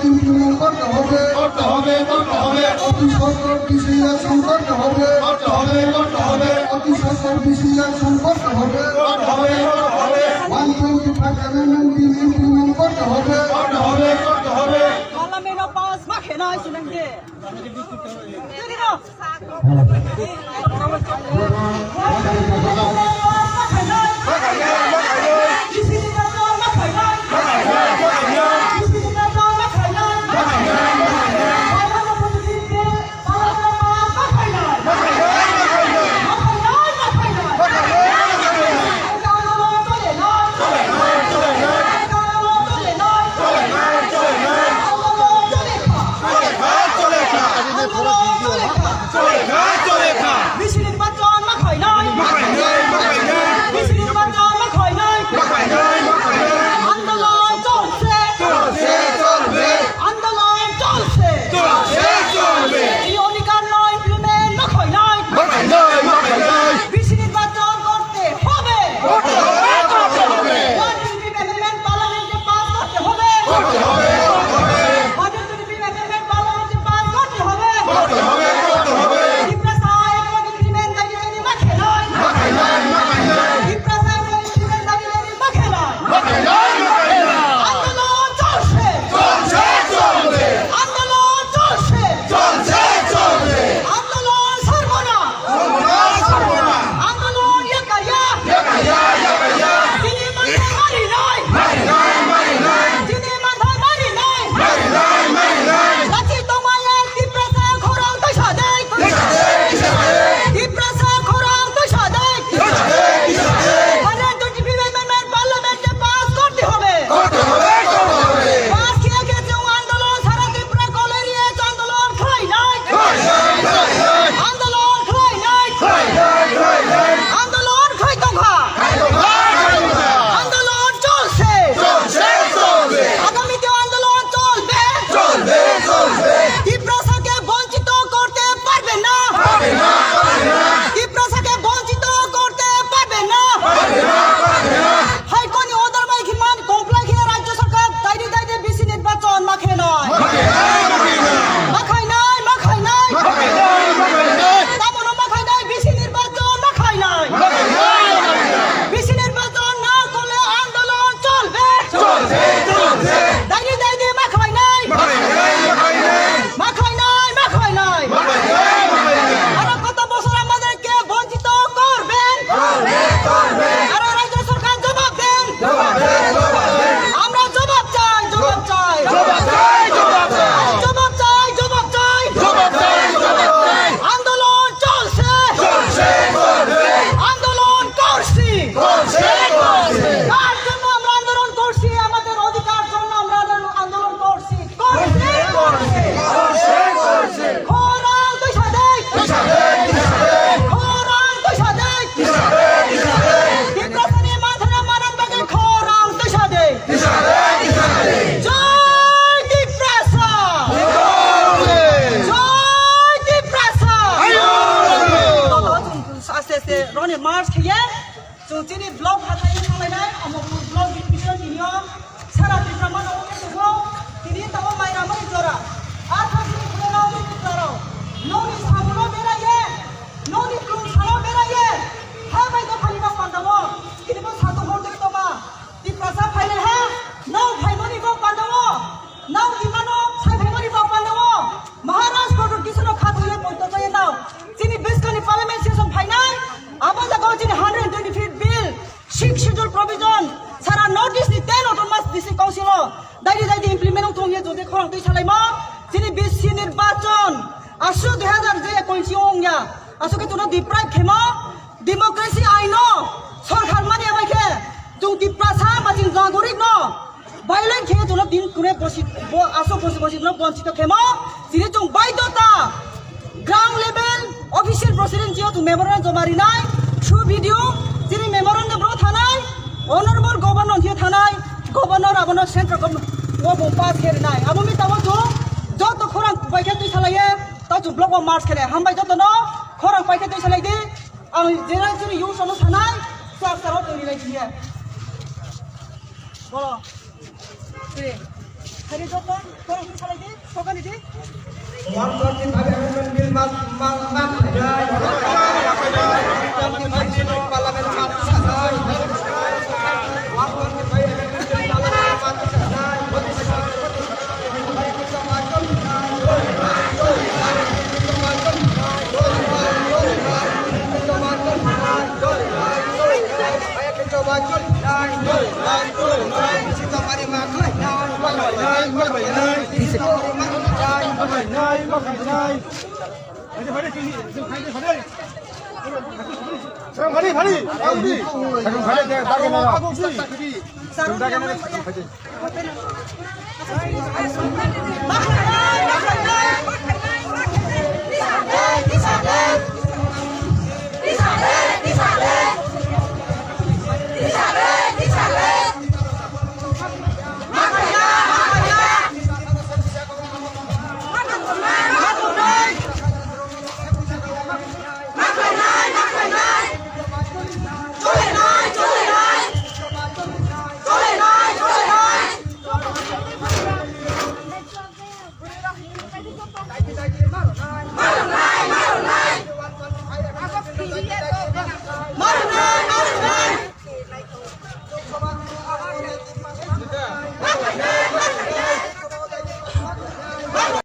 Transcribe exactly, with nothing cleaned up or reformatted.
ইমপ্লিমেন্ট করতে হবে। করতে হবে, করতে হবে। অতি সত্বর ডিসি ইলেকশন করতে হবে। করতে হবে, করতে হবে। অতি সত্বর ডিসি ইলেকশন করতে হবে। করতে হবে, করতে হবে। One twenty five amendment bill implement করতে হবে। করতে হবে, করতে হবে। Parliament o pass ma khenai sunangde. Tiri no. Bisi nirbachon ma khainai. Bisi nirbachon ma khainai. Andolon cholse. Andolon cholse. Ei odhikar no implement ma khainai. Bisi nirbachon korte hobe. One twenty-five amendment parliament e pass korte hobe. One twenty-five amendment parliament e pass korte hobe. Tiprasa ekko implement dagi dagi ma khainai. Tiprasa ekko implement dagi dagi ma khainai. Andolon cholse. Andolon cholse. Andolon sarbo na. Andolon yakaya. Chini manthai mari nai. Chini manthai mari nai. Lachi tongmaya Tiprasa khorang toisa de. Tiprasa khorang toisa de. Hare to T V member parliament e pass korte hobe. Pass kiya kiya chong andolon sara Tripura kolori e andolon khlainai. Andolon khlainai. Andolon khlai tongkha. Andolon cholse. Agami dino andolon cholbe. Tiprasa ke bonchito korte parbe na. Tiprasa ke bonchito korte parbe na. High Court ni order bai khimani comply khe Rajya Sarkar dairi dairi bisi nirbachon ma khainai. Ma khainai, ma khainai. Tamono ma khainai, bisi nirbachon ma khainai. Bisi nirbachon na khole andolon cholbe. Dairi dairi ma khlainai. Ma khlainai, ma khlainai. Aro koto bosor amaderke bonchito korben. Aro Rajya Sarkar jobab den. Amra jobab chai, jobab chai. Jobab chai, jobab chai. Andolon cholse. Andolon korsi. Kar jonno amra andolon korsi, amader odhikar jonno amra andolon korsi. Korsi, korsi. Khorang toisa de. Khorang toisa de. Tiprasani manthano manan bagwi khorang toisa de. Jai Tiprasa. Jai Tiprasa. Aste aste roni march khiye. Chwng chini block hathai wng thanglainai, omo block division tini o sara Tripura mano wngwi tongo, tini tabuk mai ramani jora. Arpha chini khuleno Tripura rok, nokni samungo beraye, nokni klung salo beraye, ha bai dophani bo pandao, tini bo satung hor tongwi tongma. Tiprasa phainai ha, nok phaimani bo pandao, nok dimano sai phaimani bo pandao. Maharaj Product Dishon no kha thangwi poito chaya tao. Chini bwskangni parliament session phainai, abo jaga o chini hundred twenty-fifth bill, sixth schedule provision, sara North East ni ten autonomous district council o dairi dairi implement wng thung ye jodi khorang twi salaimo, chini bisi nirbachon, asu dui hazar je ekonsi ongya, asu khe chwngno deprive khemo, democracy aino sorkar mani abai khe chwng Tiprasa ba chini nagorik no violate khe chwngno din kune bosi, bo, aso bosi bosi no bonchito khemo, chini chwng baidhota ground level official president jio chwng memorandum joma rinai, through video, chini memorandum bro thanai, honorable governor jio thanai, governor abono central government o bo pass khe rinai, abo mi tamo chwng joto khorang bai khe twi salaye, ta chwng block o march khe hambai joto no khorang pai khe twi salai di. Ang general chini youth sono sanai, sir, sir, o twi rilai diye. Bolo. Twi. Joto, borok ni salai di, sokani di. One twenty-five amendment bill mat, mat, mat, one twenty-five bill parliament mat, one twenty-five amendment bill parliament mat,